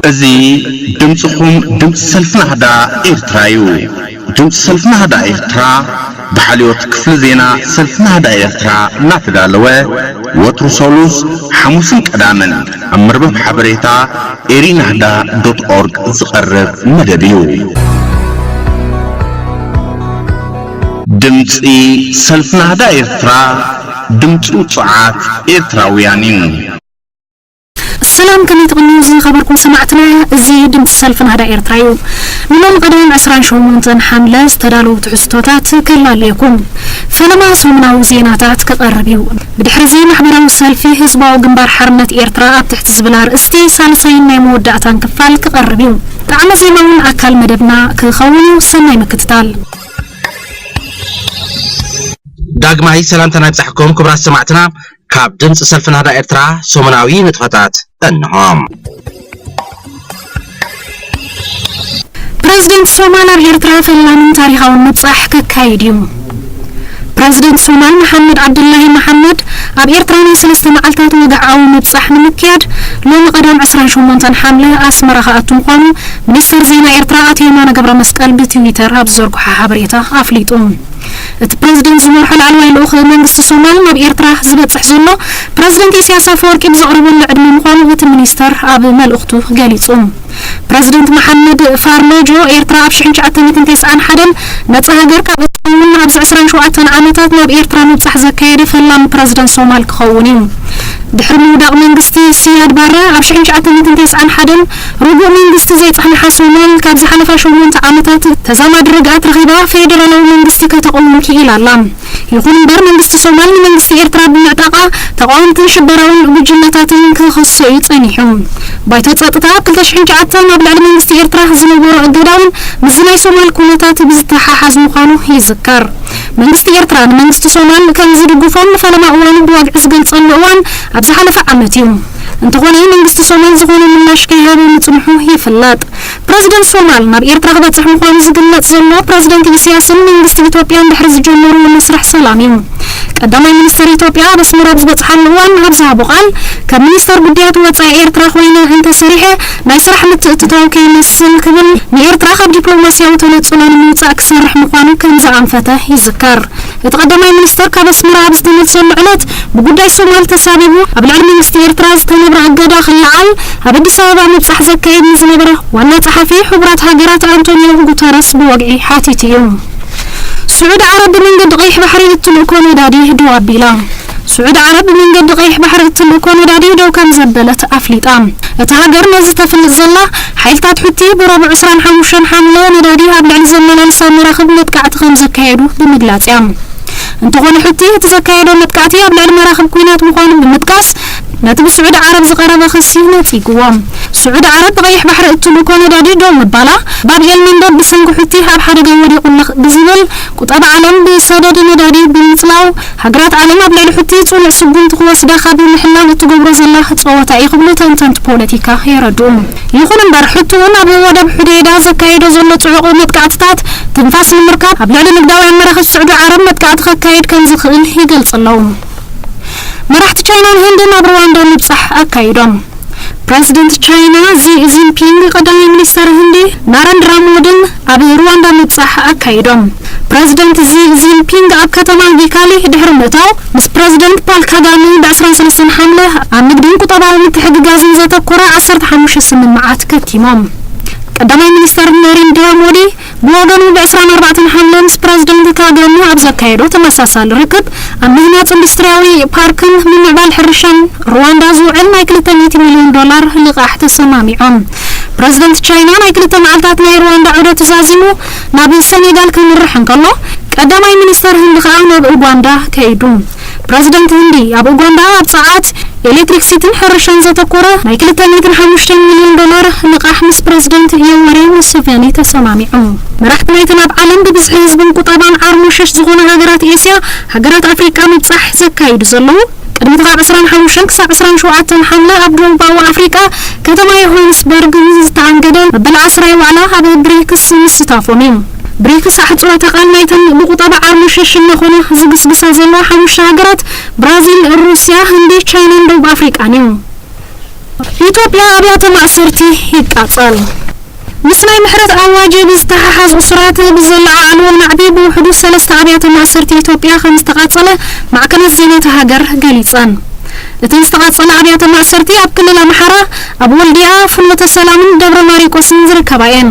እዚ ድምፅኹም ድምፂ ሰልፊ ናህዳ ኤርትራ እዩ። ድምፂ ሰልፊ ናህዳ ኤርትራ ብሓልዮት ክፍሊ ዜና ሰልፊ ናህዳ ኤርትራ እናተዳለወ ወትሩ ሰሉስ፣ ሓሙስን ቀዳምን ኣብ መርበብ ሓበሬታ ኤሪናህዳ ዶት ኦርግ ዝቐርብ መደብ እዩ። ድምፂ ሰልፊ ናህዳ ኤርትራ፣ ድምፂ ውፁዓት ኤርትራውያን እዩ። ሰላም፣ ከመይ ትቕንዩ ዝኸበርኩም ሰማዕትና? እዚ ድምፂ ሰልፊ ናህዳ ኤርትራ እዩ። ንሎሚ ቀዳም ዕስራን ሸሞንተን ሓምለ ዝተዳለዉ ትሕዝቶታት ከላልየኩም። ፈለማ ሰሙናዊ ዜናታት ክቐርብ እዩ። ብድሕሪ እዚ ማሕበራዊ ሰልፊ ህዝባዊ ግንባር ሓርነት ኤርትራ ኣብ ትሕቲ ዝብል ኣርእስቲ ሳልሳይን ናይ መወዳእታን ክፋል ክቐርብ እዩ። ጣዕመ ዜማ እውን ኣካል መደብና ክኸውን እዩ። ሰናይ ምክትታል። ዳግማይ ሰላምታና ይብጻሕኩም ክቡራት ሰማዕትና። ካብ ድምፂ ሰልፊ ናህዳ ኤርትራ ሰሙናዊ ንጥፈታት እንሆ። ፕረዚደንት ሶማል ኣብ ኤርትራ ፈላምን ታሪኻውን ምብጻሕ ከካይድ እዩ። ፕረዚደንት ሶማል መሓመድ ዓብዱላሂ መሓመድ ኣብ ኤርትራ ናይ ሰለስተ መዓልታት ወግዓዊ ምብጻሕ ንምክያድ ሎሚ ቀዳም ዕስራን ሸሞንተን ሓምለ ኣስመራ ክኣቱ ምዃኑ ሚኒስተር ዜና ኤርትራ ኣቶ የማነ ገብረ መስቀል ብትዊተር ኣብ ዝዘርግሖ ሓበሬታ ኣፍሊጡ። እቲ ፕረዚደንት ዝመርሖ ላዕለዋይ ልኡኽ መንግስቲ ሶማል ናብ ኤርትራ ዝበጽሕ ዘሎ፣ ፕረዚደንት ኢሳያስ ኣፈወርቂ ብዘቕረበሉ ዕድመ ምዃኑ እቲ ሚኒስተር ኣብ መልእኽቱ ገሊጹ። ፕረዚደንት መሓመድ ፋርማጆ፣ ኤርትራ ኣብ ሽሕን ትሽዓተ ሚእትን ተስዓን ሓደን ነጻ ሃገር ካብ እትኸውን፣ ኣብዚ ዕስራን ሸውዓተን ዓመታት ናብ ኤርትራ ምብጻሕ ዘካየደ ፈላሚ ፕረዚደንት ሶማል ክኸውን እዩ። ድሕሪ ምውዳቕ መንግስቲ ሲያድ ባረ፣ ኣብ ሽሕን ትሽዓተ ሚእትን ተስዓን ሓደን ርጉእ መንግስቲ ዘይጸንሓ ሶማል፣ ካብ ዝሓለፋ ሸሞንተ ዓመታት ተዛማዲ ርግኣት ረኺባ ፌደራላዊ መንግስቲ ከተቐውም ክኢላ ኣላ። ይኹን እምበር፣ መንግስቲ ሶማል ንመንግስቲ ኤርትራ ብምዕጣቓ፣ ተቓወምትን ሽበራውን ጉጅለታትን ክኸሶ እዩ ጸኒሑ። ባይቶ ጸጥታ ኣብ ክልተ ሽሕን ትሽዓተን ኣብ ልዕሊ መንግስቲ ኤርትራ ዝነበሮ እገዳ እውን ምስዚ ናይ ሶማል ኩነታት ብዝተሓሓዝ ምዃኑ ይዝከር። መንግስቲ ኤርትራ ንመንግስቲ ሶማል ከም ዝድግፎን ንፈለማ እዋኑ ብወግዒ ዝገልጸሉ እዋን ኣብ ዝሓለፈ ዓመት እዩ። እንተኾነ መንግስቲ ሶማል ዝኾነ ምላሽ ከይሃበ ምጽንሑ ይፍለጥ። ፕረዚደንት ሶማል ናብ ኤርትራ ክበጽሕ ምዃኑ ዝግለጽ ዘሎ ፕረዚደንት ኢሳያስን መንግስቲ ኢትዮጵያን ድሕሪ ዝጀመርዎ መስርሕ ሰላም እዩ። ቀዳማይ ሚኒስተር ኢትዮጵያ ኣብ ኣስመራ ኣብ ዝበጽሓሉ እዋን ኣብ ዝሃቦ ቃል፣ "ከም ሚኒስተር ጉዳያት ወጻኢ ኤርትራ ኮይነ እንተሰሪሐ ናይ ስራሕ ምትእትታው ከይመስል" ክብል ንኤርትራ ካብ ዲፕሎማስያዊ ተነጽሎ ንምውጻእ ክሰርሕ ምዃኑ ከም ዝኣንፈተ ይዝከር። እቲ ቀዳማይ ሚኒስተር ካብ ኣስመራ ኣብ ዝተመልሰሉ ዕለት ብጉዳይ ሶማል ተሳቢቡ ኣብ ልዕሊ መንግስቲ ኤርትራ ዝተነብረ እገዳ ክለዓል ኣብ ኣዲስ ኣበባ ምብጻሕ ዘካየድ ንዝነበረ ዋና ጸሓፊ ሕቡራት ሃገራት ኣንቶኒዮ ጉተረስ ብወግዒ ሓቲቱ እዩ። ስዑዲ ዓረብ ብመንገዲ ቀይሕ ባሕሪ እትልእኮ ነዳዲ ደው ኣቢላ። ስዑዲ ዓረብ ብመንገዲ ቀይሕ ባሕሪ እትልእኮ ነዳዲ ደው ከም ዘበለት ኣፍሊጣ። እታ ሃገር ነዚ ተፍልጥ ዘላ፣ ሓይልታት ሑቲ ብረቡዕ ዕስራን ሓሙሽተን ሓምለ ነዳዲ ኣብ ልዕሊ ዘመላልሳ መራኽብ መጥቃዕቲ ከም ዘካየዱ ብምግላጽ እያ። እንተኾነ ሑቲ እቲ ዘካየዶ መጥቃዕቲ ኣብ ልዕሊ መራኽብ ኲናት ምዃኑ ብምጥቃስ፣ ነቲ ብስዑዲ ዓረብ ዝቐረበ ክሲ ነጺግዎ። ስዑዲ ዓረብ ብቐይሕ ባሕሪ እትልእኮ ነዳዲ ደው ምባላ፣ ባብ ኤል መንደብ ብሰንኪ ሑቲ ኣብ ሓደጋ ወዲቑ ኣሎ ብዝብል፣ ቁጠባ ዓለም ብሰደድ ነዳዲ ብምጽላው፣ ሃገራት ዓለም ኣብ ልዕሊ ሑቲ ጽኑዕ ስጉምቲ ክወስዳ ካብ ምሕላን እትገብሮ ዘላ ጸወታ እዩ ክብሉ ተንተንቲ ፖለቲካ የረድኡ። ይኹን እምበር፣ ሑቲ እውን ኣብ ወደብ ሑዴይዳ ዘካየዶ ዘሎ ጽዑቕ መጥቃዕትታት ትንፋስ ንምርካብ፣ ኣብ ልዕሊ ንግዳውያን መራኽብ ስዑዲ ዓረብ መጥቃዕቲ ከካይድ ከም ዝኽእል ይገልጽ ኣለዉ። መራሕቲ ቻይናን ህንድን ኣብ ሩዋንዳ ምብጻሕ ኣካይዶም። ፕረዚደንት ቻይና ዚ ጂንፒንግ ቀዳማይ ሚኒስተር ህንዲ ናረንድራ ሞድን ኣብ ሩዋንዳ ምብጻሕ ኣካይዶም። ፕረዚደንት ዚ ጂንፒንግ ኣብ ከተማ ኪጋሊ ድሕሪ ምእታው፣ ምስ ፕረዚደንት ፓል ካጋሜ ብ ዕስራን ሰለስተን ሓምለ ኣብ ንግድን ቁጠባዊ ምትሕግጋዝን ዘተኮረ ዓሰርተ ሓሙሽተ ስምምዓት ከቲሞም። ቀዳማይ ሚኒስተር ናሬንድራ ሞዲ ብወገኑ፣ ብ ዕስራን ኣርባዕተን ሓምለ ምስ ፕረዚደንት ካጋሜ ኣብ ዘካየዶ ተመሳሳሊ ርክብ፣ ኣብ ምህናጽ ኢንዱስትርያዊ ፓርክን ምምዕባል ሕርሻን ሩዋንዳ ዝውዕል ናይ ክልተ ሚእቲ ሚልዮን ዶላር ልቓሕ ተሰማሚዖም። ፕረዚደንት ቻይና ናይ ክልተ መዓልታት ናይ ሩዋንዳ ዑደት ዛዚሙ ናብ ሰኔጋል ከምርሕ እንከሎ፣ ቀዳማይ ሚኒስተር ህንዲ ከኣ ናብ ኡጋንዳ ከይዱ። ፕረዚደንት ህንዲ ኣብ ኡጋንዳ ኣብ ጸዓት፣ ኤሌክትሪክሲቲን ሕርሻን ዘተኮረ ናይ ክልተ ሚእትን ሓሙሽተን ሚልዮን ዶላር ልቓሕ ምስ ፕረዚደንት ዮወሪ ሙሴቬኒ ተሰማሚዑ። መራሕቲ ናይተን ኣብ ዓለም ብብዝሒ ህዝብን ቁጠባን ዓርሞሸሽ ዝኾና ሃገራት ኤስያ፣ ሃገራት ኣፍሪቃ ምብጻሕ ዘካይዱ ዘለዉ፣ ቅድሚ እቲ ካብ ዕስራን ሓሙሽተን ክሳብ ዕስራን ሸውዓተን ሓምለ ኣብ ደቡባዊ ኣፍሪቃ ከተማ ዮሃንስበርግ ዝተኣንገደ መበል ዓስራይ ዋዕላ ኣብ ብሪክስ ምስታፎም እዩ። ብሪክስ ኣሕጽሮተ ቃል ናይተን ብቁጠባ ዓርሞሸሽ እናኾና ዝግስግሳ ዘለዋ ሓሙሽተ ሃገራት ብራዚል፣ ሩስያ፣ ህንዲ፣ ቻይናን ደቡብ ኣፍሪቃን እዩ። ኢትዮጵያ ኣብያተ ማእሰርቲ ይቃጸል። ምስ ናይ ምሕረት ኣዋጅ ብዝተሓሓዝ እሱራት ብዘለዓዕልዎ ናዕቢ ብውሕዱ ሰለስተ ኣብያተ ማእሰርቲ ኢትዮጵያ ከም ዝተቓጸለ ማዕከናት ዜና እታ ሃገር ገሊጸን። እተን ዝተቓጸላ ኣብያተ ማእሰርቲ ኣብ ክልል ኣምሓራ ኣብ ወልዲያ፣ ፍኖተ ሰላምን ደብረ ማሪቆስን ዝርከባ እየን።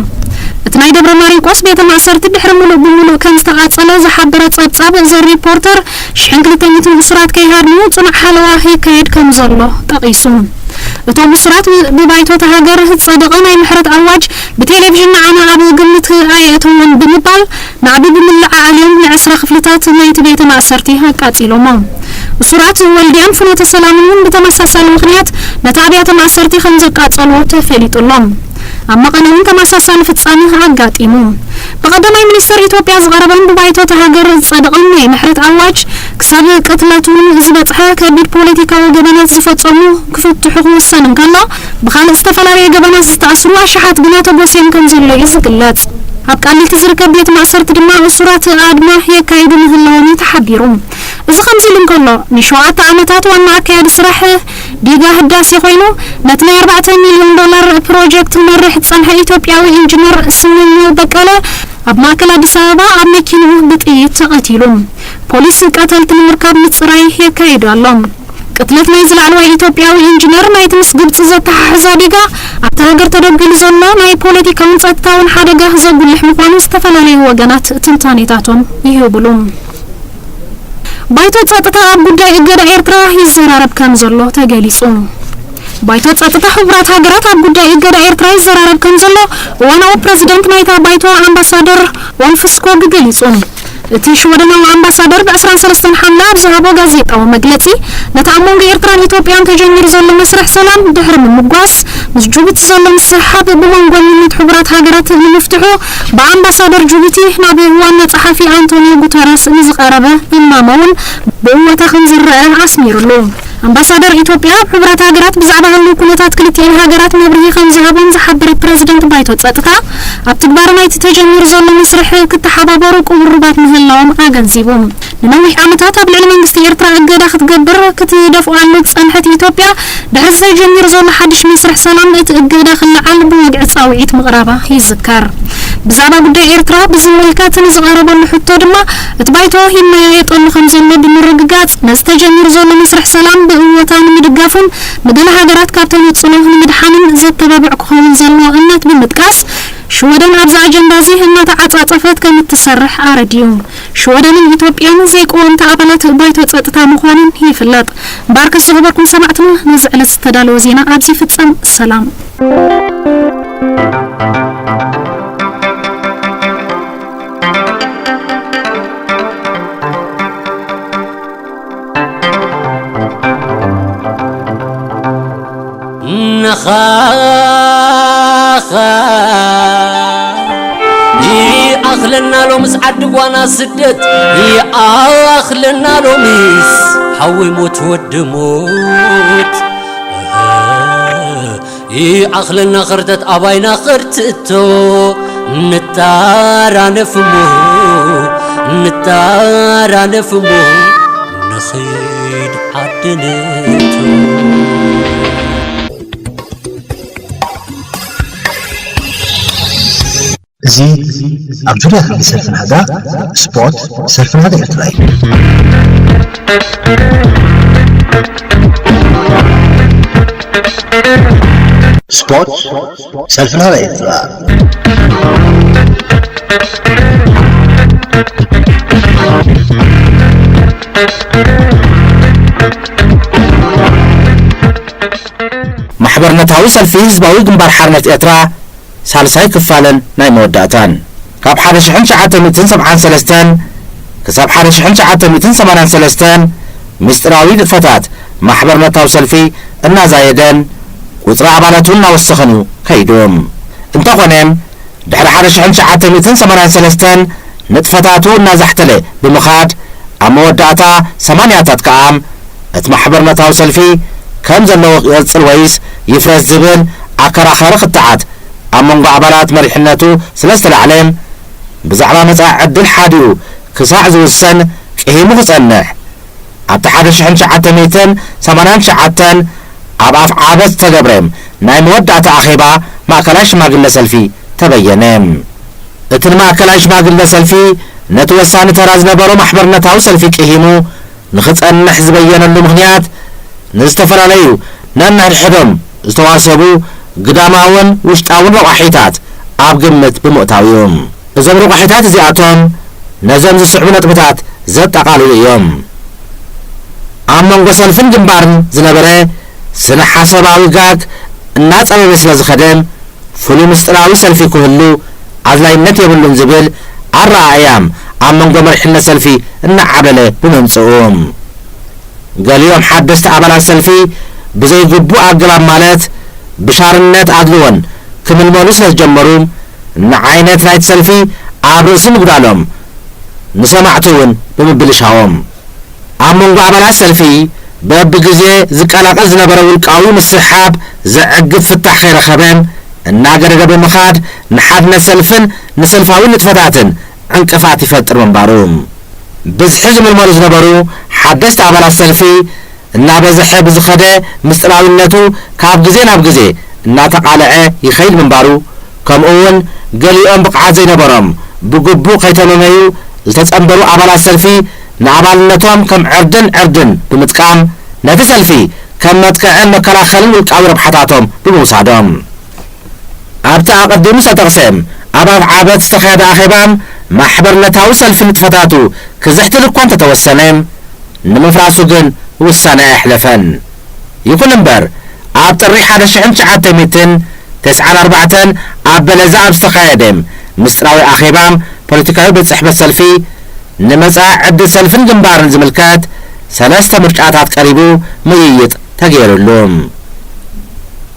እቲ ናይ ደብረ ማሪቆስ ቤተ ማእሰርቲ ድሕሪ ምሉእ ብምሉእ ከም ዝተቓጸለ ዝሓበረ ጸብጻብ ዘ ሪፖርተር፣ ሽሕን ክልተ ሚእትን እሱራት ከይሃድሙ ጽኑዕ ሓለዋ ይካየድ ከም ዘሎ ጠቒሱ። እቶም እሱራት ብባይቶ እታ ሃገር ዝጸደቐ ናይ ምሕረት ኣዋጅ ብቴሌቪዥን ንዓና ኣብ ግምት ኣየእተዎን ብምባል፣ ናዕቢ ብምልዓዓል እዮም ንዕስራ ክፍልታት ናይቲ ቤተ ማእሰርቲ ኣቃጺሎሞ። እሱራት ወልድያን ፍኖተ ሰላምን እውን ብተመሳሳሊ ምኽንያት ነቲ ኣብያተ ማእሰርቲ ከም ዘቃጸልዎ ተፈሊጡ ኣሎ። ኣብ መቐለ እውን ተመሳሳሊ ፍጻሜ ኣጋጢሙ። ብቐዳማይ ሚኒስተር ኢትዮጵያ ዝቐረበን ብባይቶ እታ ሃገር ዝጸደቐን ናይ ምሕረት ኣዋጅ፣ ክሳብ ቅትለት እውን ዝበጽሐ ከቢድ ፖለቲካዊ ገበናት ዝፈጸሙ ክፍትሑ ክውሰን እንከሎ፣ ብኻልእ ዝተፈላለየ ገበናት ዝተኣስሩ ኣሽሓት ግና ተጎስዮም ከም ዘለዉ እዩ ዝግለጽ። ኣብ ቃሊቲ ዝርከብ ቤት ማእሰርቲ ድማ እሱራት ኣድማ የካይዱ ምህላዎም እዩ ተሓቢሩ። እዚ ከምዚ ኢሉ እንከሎ፣ ንሸውዓተ ዓመታት ዋና ኣካያዲ ስራሕ ዲጋ ህዳሴ ኮይኑ፣ ነቲ ናይ ኣርባዕተ ሚልዮን ዶላር ፕሮጀክት ክመርሕ ዝጸንሐ ኢትዮጵያዊ ኢንጂነር ስመኘው በቀለ ኣብ ማእከል ኣዲስ ኣበባ ኣብ መኪንኡ ብጥይት ተቐቲሉ። ፖሊስ ቀተልቲ ንምርካብ ምጽራይ የካይዱ ኣሎ። ቅትለት ናይዚ ላዕለዋይ ኢትዮጵያዊ ኢንጂነር ናይቲ ምስ ግብጺ ዘተሓሕዞ ዲጋ ኣብታ ሃገር ተደጒሉ ዘሎ ናይ ፖለቲካውን ጸጥታውን ሓደጋ ዘጉልሕ ምዃኑ ዝተፈላለዩ ወገናት ትንታኔታቶም ይህብሉ። ባይቶ ጸጥታ ኣብ ጉዳይ እገዳ ኤርትራ ይዘራረብ ከም ዘሎ ተገሊጹ። ባይቶ ጸጥታ ሕቡራት ሃገራት ኣብ ጉዳይ እገዳ ኤርትራ ይዘራረብ ከም ዘሎ እዋናዊ ፕረዚደንት ናይታ ባይቶ ኣምባሳደር ዎልፍ ስኮግ ገሊጹ። እቲ ሽወደናዊ ኣምባሳደር ብ ዕስራን ሰለስተን ሓምለ ኣብ ዝሃቦ ጋዜጣዊ መግለጺ፣ ነቲ ኣብ መንጎ ኤርትራን ኢትዮጵያን ተጀሚሩ ዘሎ መስርሕ ሰላም ድሕሪ ምምጓስ፣ ምስ ጅቡቲ ዘሎ ምስሕሓብ ብመንጎ ሚኒት ሕቡራት ሃገራት ንምፍትሑ ብኣምባሳደር ጅቡቲ ናብ ዋና ጸሓፊ ኣንቶኒዮ ጉተረስ ንዝቐረበ እማመ እውን ብእወታ ከም ዝረአ ኣስሚሩሉ። ኣምባሳደር ኢትዮጵያ ኣብ ሕቡራት ሃገራት ብዛዕባ ህልው ኩነታት ክልቲኤን ሃገራት መብርሂ ከም ዝሃቦም ዝሓበረ ፕረዚደንት ባይቶ ጸጥታ፣ ኣብ ትግባረ ናይቲ ተጀሚሩ ዘሎ መስርሕ ክተሓባበሩ ቅውርባት ምህላዎም ኣገንዚቡ። ንነዊሕ ዓመታት ኣብ ልዕሊ መንግስቲ ኤርትራ እገዳ ክትገብር ክትደፍኣሉ ዝጸንሐት ኢትዮጵያ፣ ድሕሪ ዝተጀሚሩ ዘሎ ሓድሽ መስርሕ ሰላም እቲ እገዳ ክለዓል ብወግዒ ጻውዒት ምቕራባ ይዝከር። ብዛዕባ ጉዳይ ኤርትራ ብዝምልከት ንዝቐረበሉ ሕቶ ድማ፣ እቲ ባይቶ ይመያየጠሉ ከም ዘሎ ብምርግጋጽ፣ ነዚ ተጀሚሩ ዘሎ መስርሕ ሰላም ብእወታ ንምድጋፉን ንገለ ሃገራት ካብ ተነጽሎ ንምድሓንን ዘተባብዕ ክኸውን ዘለዎ እምነት ብምጥቃስ፣ ሽወደን ኣብዚ ኣጀንዳ እዚ እናተዓጻጸፈት ከም እትሰርሕ ኣረዲኡ። ሽወደንን ኢትዮጵያን ዘይቀወምቲ ኣባላት ባይቶ ጸጥታ ምዃነን ይፍለጥ። እምበኣርከስ ዝኸበርኩም ሰማዕትና፣ ነዚ ዕለት ዝተዳለወ ዜና ኣብዚ ይፍጸም። ሰላም። ነኻኻ ይኣኽለና ሎምስ ዓዲ ጓና ስደት፣ ይኣኽለና ሎምስ ሓወይ ሞት ወዲ ሞት። ይኣኽለና ኸርተት ኣባይና ኸርትእቶ፣ ንጣራነፍ እሞ፣ ንጣራነፍ እሞ፣ ንኺድ ዓዲ ንእቶ። እዚ ኣብ ዙርያ ክንዲ ሰልፊ ናህዳ ስፖርት፣ ሰልፊ ናህዳ ኤርትራ እዩ። ስፖርት፣ ሰልፊ ናህዳ ኤርትራ። ማሕበርነታዊ ሰልፊ ህዝባዊ ግንባር ሓርነት ኤርትራ ሳልሳይ ክፋልን ናይ መወዳእታን። ካብ ሓደ ሽሕን ትሽዓተ ሚእትን ሰብዓን ሰለስተን ክሳብ ሓደ ሽሕን ትሽዓተ ሚእትን ሰማንያን ሰለስተን ምስጢራዊ ንጥፈታት ማሕበርነታዊ ሰልፊ እናዛየደን ቁጽሪ ኣባላቱ እናወሰኸን እዩ ከይዱ። እንተኾነ፣ ድሕሪ ሓደ ሽሕን ትሽዓተ ሚእትን ሰማንያን ሰለስተን ንጥፈታቱ እናዛሕተለ ብምኻድ፣ ኣብ መወዳእታ ሰማንያታት ከኣ እቲ ማሕበርነታዊ ሰልፊ ከም ዘለዎ ክቕጽል ወይስ ይፍረስ ዝብል ኣከራኻሪ ክትዓት ኣብ መንጎ ኣባላት መሪሕነቱ ስለ ዝተላዕለ፣ ብዛዕባ መጻኢ ዕድል ሓዲኡ ክሳዕ ዝውሰን ቅሂሙ ክጸንሕ፣ ኣብቲ ሓደ ሽሕን ትሽዓተ ሚእትን ሰማንያን ትሽዓተን ኣብ ኣፍዓበት ዝተገብረ ናይ መወዳእታ ኣኼባ ማእከላይ ሽማግለ ሰልፊ ተበየነ። እቲ ንማእከላይ ሽማግለ ሰልፊ ነቲ ወሳኒ ተራ ዝነበሮ ማሕበርነታዊ ሰልፊ ቅሂሙ ንኽጸንሕ ዝበየነሉ ምኽንያት፣ ንዝተፈላለዩ ነንሕድሕዶም ዝተዋሰቡ ግዳማውን ውሽጣውን ረቋሒታት ኣብ ግምት ብምእታው እዩ። እዞም ረቋሒታት እዚኣቶም ነዞም ዝስዕቡ ነጥብታት ዘጠቓልሉ እዮም። ኣብ መንጎ ሰልፍን ግንባርን ዝነበረ ስነ ሓሳባዊ ጋግ እናጸበበ ስለ ዝኸደ፣ ፍሉይ ምስጢራዊ ሰልፊ ክህሉ ኣድላይነት የብሉን ዝብል ኣረኣእያም ኣብ መንጎ መሪሕነት ሰልፊ እናዓብለለ ብምምጽኡ፣ ገሊኦም ሓደስቲ ኣባላት ሰልፊ ብዘይግቡእ ኣገባብ፣ ማለት ብሻርነት ኣድልዎን ክምልመሉ ስለ ዝጀመሩ፣ ንዓይነት ናይቲ ሰልፊ ኣብ ርእሲ ምጉዳሎም፣ ንሰማዕቲ እውን ብምብልሻዎም፣ ኣብ መንጎ ኣባላት ሰልፊ በብግዜ ዝቀላቐል ዝነበረ ውልቃዊ ምስሕሓብ ዘዕግብ ፍታሕ ከይረኸበ፣ እናገደደ ብምኻድ፣ ንሓድነት ሰልፍን ንሰልፋዊ ንጥፈታትን ዕንቅፋት ይፈጥር ምንባሩ፣ ብዝሒ ዝምልመሉ ዝነበሩ ሓደስቲ ኣባላት ሰልፊ እናበዝሐ ብዝኸደ፣ ምስጢራዊነቱ ካብ ግዜ ናብ ግዜ እናተቓልዐ ይኸይድ ምንባሩ፣ ከምኡ እውን ገሊኦም ብቕዓት ዘይነበሮም፣ ብግቡእ ከይተመመዩ ዝተጸንበሩ ኣባላት ሰልፊ፣ ንኣባልነቶም ከም ዕርድን ዕርድን ብምጥቃም፣ ነቲ ሰልፊ ከም መጥቅዕን መከላኸልን ውልቃዊ ረብሓታቶም ብምውሳዶም። ኣብቲ ኣቐዲሙ ዝተጠቕሰ ኣብ ኣፍዓበት ዝተኻየደ ኣኼባ፣ ማሕበርነታዊ ሰልፊ ንጥፈታቱ ክዝሕትል እኳ እንተተወሰነ፣ ንምፍራሱ ግን ውሳነ ኣየሕለፈን። ይኹን እምበር፣ ኣብ ጥሪ ሓደ ሽሕን ትሽዓተ ሚእትን ተስዓን ኣርባዕተን ኣብ በለዛ ኣብ ዝተኻየደ ምስጢራዊ ኣኼባ ፖለቲካዊ ቤት ጽሕፈት ሰልፊ፣ ንመጻኢ ዕድል ሰልፍን ግንባርን ዝምልከት ሰለስተ ምርጫታት ቀሪቡ ምይይጥ ተገይሩሉ።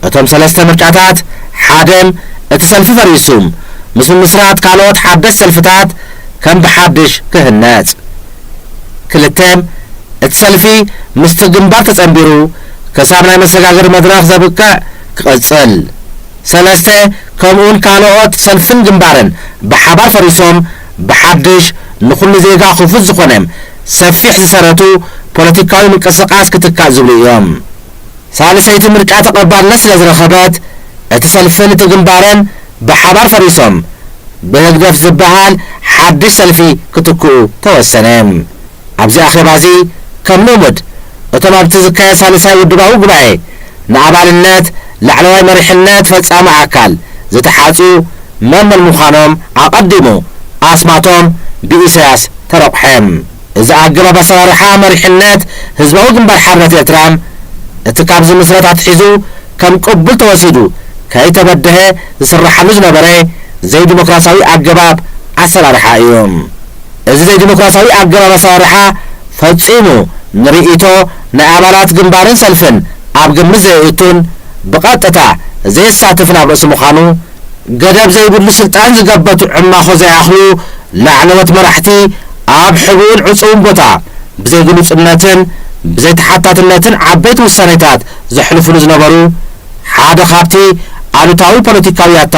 እቶም ሰለስተ ምርጫታት፣ ሓደ፣ እቲ ሰልፊ ፈሪሱ፣ ምስ ምምስራት ካልኦት ሓደስቲ ሰልፍታት ከም ብሓድሽ ክህነጽ። ክልተ፣ እቲ ሰልፊ ምስቲ ግንባር ተጸንቢሩ ክሳብ ናይ መሰጋገሪ መድረኽ ዘብቅዕ ክቕጽል። ሰለስተ፣ ከምኡውን ካልኦት ሰልፍን ግንባርን ብሓባር ፈሪሶም ብሓድሽ ንኹሉ ዜጋ ክፉት ዝኾነ ሰፊሕ ዝሰረቱ ፖለቲካዊ ምንቅስቓስ ክትካእ ዝብሉ እዮም። ሳልሰይቲ ምርጫ ተቐባልነት ስለ ዝረኸበት፣ እቲ ሰልፍን እቲ ግንባርን ብሓባር ፈሪሶም ብህግደፍ ዝበሃል ሓድሽ ሰልፊ ክትክኡ ተወሰነ። ኣብዚ ኣኼባ እዚ ከም ልሙድ እቶም ኣብቲ ዝካየድ ሳልሳይ ውድባዊ ጉባኤ ንኣባልነት ላዕለዋይ መሪሕነት ፈጻሚ ኣካል ዝተሓጽዩ መን መን ምዃኖም ኣቐዲሙ ኣስማቶም ብኢሳያስ ተረቑሐ። እዚ ኣገባብ ኣሰራርሓ መሪሕነት ህዝባዊ ግንባር ሓርነት ኤርትራ፣ እቲ ካብ ዝምስረት ኣትሒዙ ከም ቅቡል ተወሲዱ ከይተበደሀ ዝስርሓሉ ዝነበረ ዘይዲሞክራሲያዊ ኣገባብ ኣሰራርሓ እዩ። እዚ ዘይዲሞክራሲያዊ ኣገባብ ኣሰራርሓ ፈጺሙ ንርእይቶ ናይ ኣባላት ግንባርን ሰልፍን ኣብ ግምት ዘየእቱን ብቐጥታ ዘየሳትፍን ኣብ ርእሲ ምዃኑ፣ ገደብ ዘይብሉ ስልጣን ዝገበቱ ዕማኾ ዘይኣኽሉ ላዕለዎት መራሕቲ ኣብ ሕቡእን ዕጹውን ቦታ ብዘይግሉጽነትን ብዘይተሓታትነትን ዓበይቲ ውሳኔታት ዘሕልፉሉ ዝነበሩ ሓደ ካብቲ ኣሉታዊ ፖለቲካዊ ያታ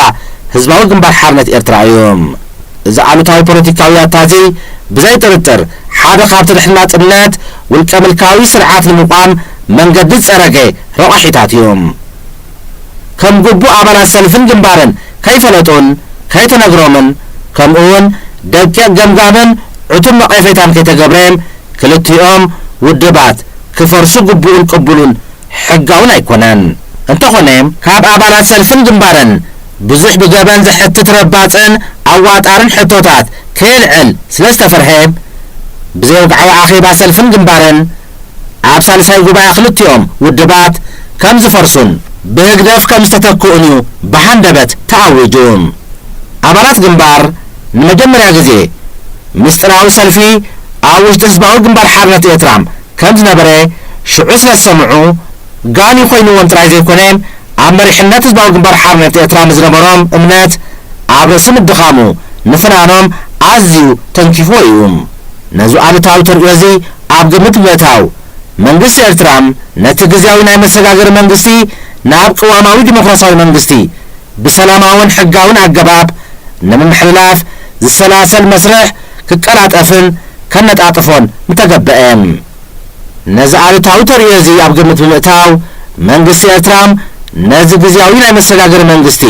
ህዝባዊ ግንባር ሓርነት ኤርትራ እዩ። እዚ ኣሉታዊ ፖለቲካዊ ያታ እዚ ብዘይ ጥርጥር ሓደ ካብቲ ድሕሪ ናጽነት ውልቀ ምልካዊ ስርዓት ንምቋም መንገዲ ዝጸረገ ረቋሒታት እዩ። ከም ግቡእ ኣባላት ሰልፍን ግንባርን ከይፈለጡን ከይተነግሮምን፣ ከምኡውን ደቂቕ ገምጋምን ዕቱብ ነቐፌታን ከይተገብረ፣ ክልቲኦም ውድባት ክፈርሱ ግቡእን ቅቡልን ሕጋውን ኣይኮነን። እንተኾነ፣ ካብ ኣባላት ሰልፍን ግንባርን ብዙሕ ብገበን ዘሕትት ረባጽን ኣዋጣርን ሕቶታት ከየልዕል ስለ ዝተፈርሀ፣ ብዘይ ወግዓዊ ኣኼባ ሰልፍን ግንባርን ኣብ ሳልሳይ ጉባኤ ክልቲኦም ውድባት ከም ዝፈርሱን ብህግደፍ ከም ዝተተክኡን እዩ ብሃንደበት ተኣዊጁ። ኣባላት ግንባር ንመጀመርያ ግዜ ምስጢራዊ ሰልፊ ኣብ ውሽጢ ህዝባዊ ግንባር ሓርነት ኤርትራ ከም ዝነበረ ሽዑ ስለ ዝሰምዑ፣ ጋን ኮይንዎም ጥራይ ዘይኮነ፣ ኣብ መሪሕነት ህዝባዊ ግንባር ሓርነት ኤርትራ ንዝነበሮም እምነት ኣብ ርእሲ ምድኻሙ፣ ንፍናኖም ኣዝዩ ተንኪፍዎ እዩ። ነዚ ኣሉታዊ ተርእዮ እዚ ኣብ ግምት ብምእታው፣ መንግስቲ ኤርትራ ነቲ ግዝያዊ ናይ መሰጋገሪ መንግስቲ ናብ ቅዋማዊ ዲሞክራሲያዊ መንግስቲ ብሰላማውን ሕጋውን ኣገባብ ንምምሕልላፍ ዝሰላሰል መስርሕ ክቀላጠፍን ከነጣጥፎን ምተገበአ። ነዚ ኣሉታዊ ተርእዮ እዚ ኣብ ግምት ብምእታው፣ መንግስቲ ኤርትራ ነዚ ግዝያዊ ናይ መሰጋገሪ መንግስቲ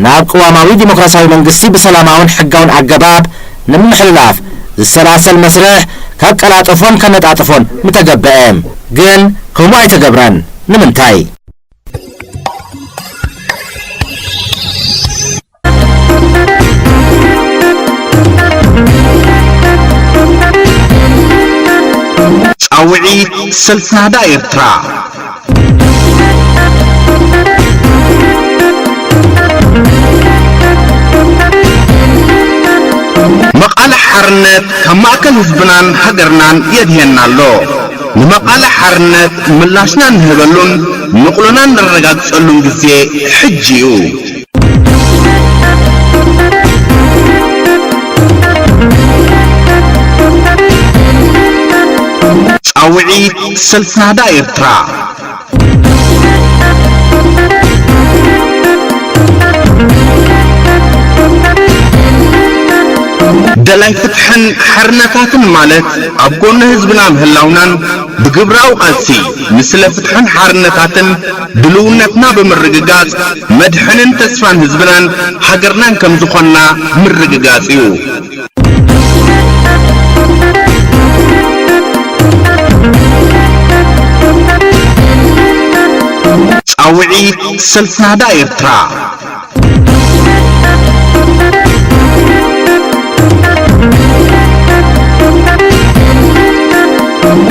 ናብ ቅዋማዊ ዲሞክራሲያዊ መንግስቲ ብሰላማውን ሕጋውን ኣገባብ ንምምሕልላፍ ዝሰላሰል መስርሕ ከቀላጥፎን ከነጣጥፎን ምተገበአ። ግን ከምኡ ኣይተገብረን። ንምንታይ? ጻውዒት ሰልፊ ናህዳ ኤርትራ። መቓልሕ ሓርነት ካብ ማእከል ህዝብናን ሃገርናን የድህየና ኣሎ። ንመቓልሕ ሓርነት ምላሽና እንህበሉን ንቕሎና እነረጋግጸሉን ግዜ ሕጂ እዩ። ጻውዒት ሰልፊ ናህዳ ኤርትራ። ደላይ ፍትሕን ሓርነታትን ማለት ኣብ ጎኒ ህዝብና ምህላውናን ብግብራዊ ቃልሲ ንስለ ፍትሕን ሓርነታትን ድልውነትና ብምርግጋጽ መድሕንን ተስፋን ህዝብናን ሃገርናን ከም ዝኾንና ምርግጋጽ እዩ። ጻውዒት ሰልፊ ናህዳ ኤርትራ።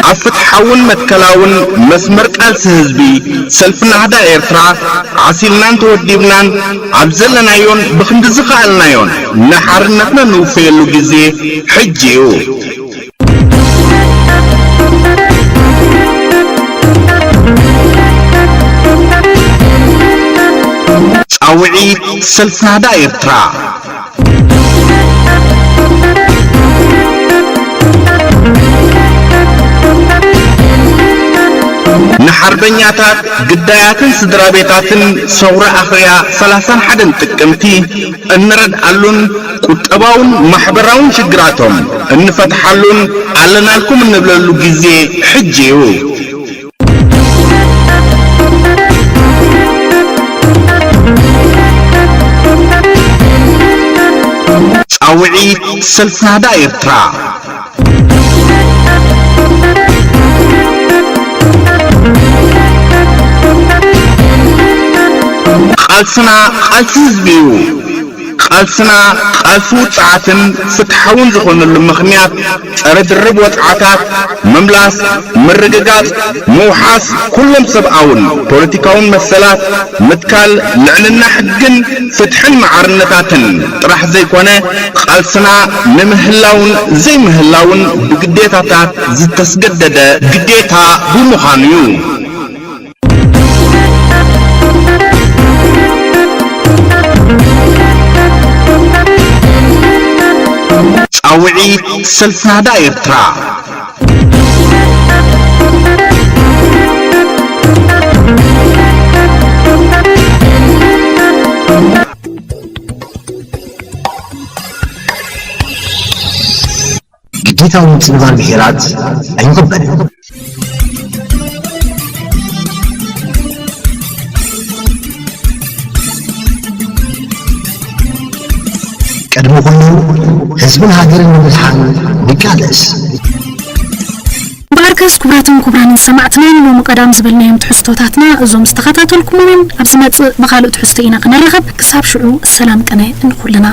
ኣብ ፍትሓውን መትከላውን መስመር ቃልሲ ህዝቢ፣ ሰልፊ ናህዳ ኤርትራ ዓሲልናን ተወዲብናን ኣብ ዘለናዮን ብኽንዲ ዝኸኣልናዮን ንሓርነትና ንውፈየሉ ግዜ ሕጂ እዩ። ጻውዒት ሰልፊ ናህዳ ኤርትራ። ንሓርበኛታት፣ ግዳያትን ስድራ ቤታትን ሰውራ ኣኽርያ ሰላሳን ሓደን ጥቅምቲ እንረድኣሉን ቁጠባውን ማሕበራውን ሽግራቶም እንፈትሓሉን ኣለናልኩም እንብለሉ ግዜ ሕጂ እዩ። ጻውዒት ሰልፊ ናህዳ ኤርትራ። ቃልስና ቃልሲ ህዝቢ እዩ። ቃልስና ቃልሲ ውጽዓትን ፍትሓውን ዝኾነሉ ምኽንያት፣ ጸረ ድርብ ወጽዓታት፣ ምምላስ፣ ምርግጋጽ፣ ምውሓስ ኩሎም ሰብኣውን ፖለቲካውን መሰላት፣ ምትካል ልዕልና ሕግን ፍትሕን መዓርነታትን ጥራሕ ዘይኮነ፣ ቃልስና ንምህላውን ዘይምህላውን ብግዴታታት ዝተስገደደ ግዴታ ብምዃኑ እዩ። ጻውዒት ሰልፊ ናህዳ ኤርትራ። ግዴታዊ ምጽንባር ብሄራት ኣይቕበልን። ቅድሚ ኩሉ ህዝብን ሃገርን ንምድሓን ንቃለስ። እምበኣርከስ ክቡራትን ክቡራንን ሰማዕትና፣ ንሎሚ ቀዳም ዝበልናዮም ትሕዝቶታትና እዞም ዝተኸታተልኩሞም እዮም። ኣብ ዝመጽእ ብኻልእ ትሕዝቶ ኢና ክንራኸብ። ክሳብ ሽዑ ሰላም ቅነ ንኹልና።